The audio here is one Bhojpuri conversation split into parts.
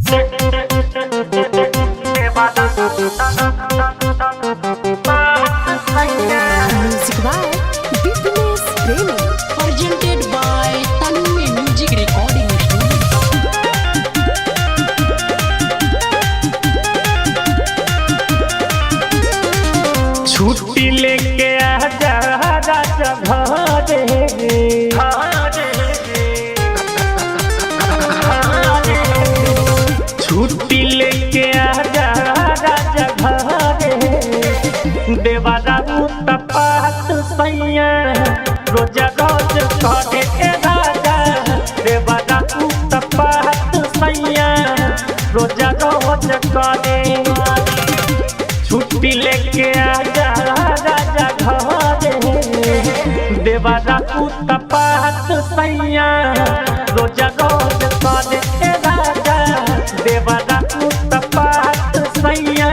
Music by Bipnesh Premi. Presented by Tanmay Music Recording Studio. छुट्टी लेके आजा राजा घरे। छुट्टी लेके आजा राजा घरे। देवारा उत्पात सैया रोजा रोज करे ए राजा। देवारा उत्पात सैया रोजा रोज करे। छुट्टी लेके आजा राजा घरे। देवारा उत्पात सैया रोजा रोज करे ए राजा। देवारा उत्पात सैया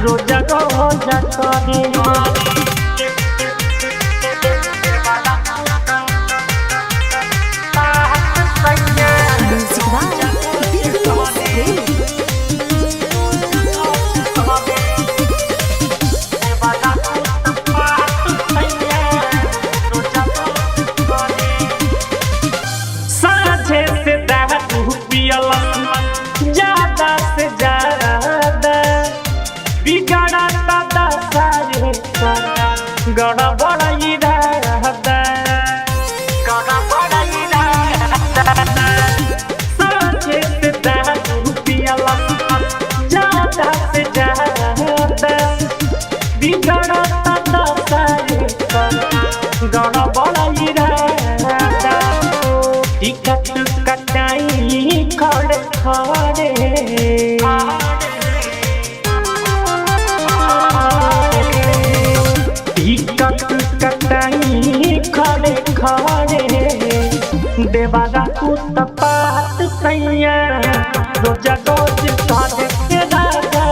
रोजा रोज करे। Music by Bipnesh Premi. साझे से दारू पियला ज्यादा से ज्यादा बिगड़ा दादा सारे सारा गड़बड़ इरादा। साझे से दारू पियला ज्यादा से ज्यादा बिगड़ा दादा सारे सारा गड़बड़ इरादा। टिकट कटाई खड़े खड़े। टिकट कटाई खड़े खड़े। देवारा उत्पात सैया रोजा रोज करे ए राजा।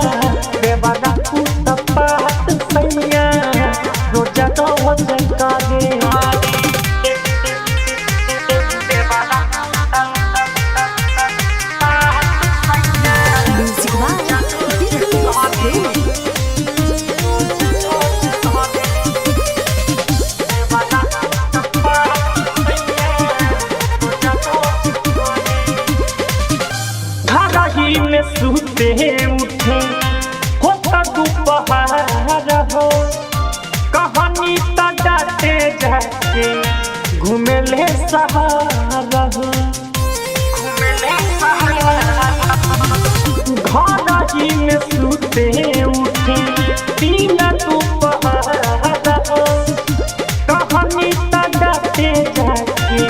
देवारा उत्पात सैया रोजा रोज करे। Music by Bipnesh Premi. घरही में सुते उठे होता दोपहर हो। कहानी त डाटे जाके घूमेले सहारा हो। घरही में सुते उठे तीन दोपहर हो। कहानी त डाटे जाके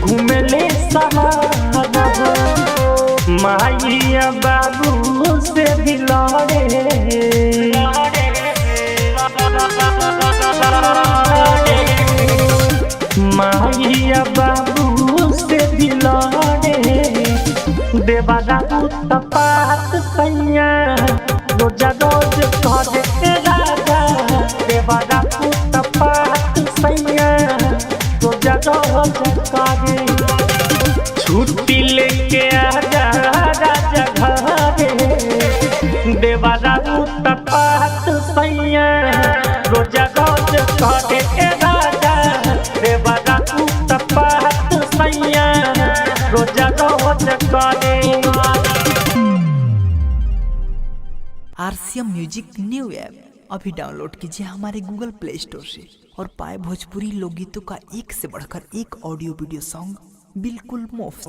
घूमेले सहारा हो। माइया बाबू से भी लड़े। माइया बाबू से भी लड़े। देवारा उत्पात सैया रोजा रोज करे ए राजा। देवारा उत्पात सैया रोजा रोज करे। छुट्टी लेके आजा राजा घरे। देवारा उत्पात सैया रोजा रोज करे ए राजा। देवारा उत्पात सैया रोजा रोज करे। आरसीएम म्यूजिक न्यू ऐप अभी डाउनलोड कीजिए हमारे गूगल प्ले स्टोर से और पाए भोजपुरी लोकगीतों का एक से बढ़कर एक ऑडियो वीडियो सॉन्ग बिल्कुल मुफ्त।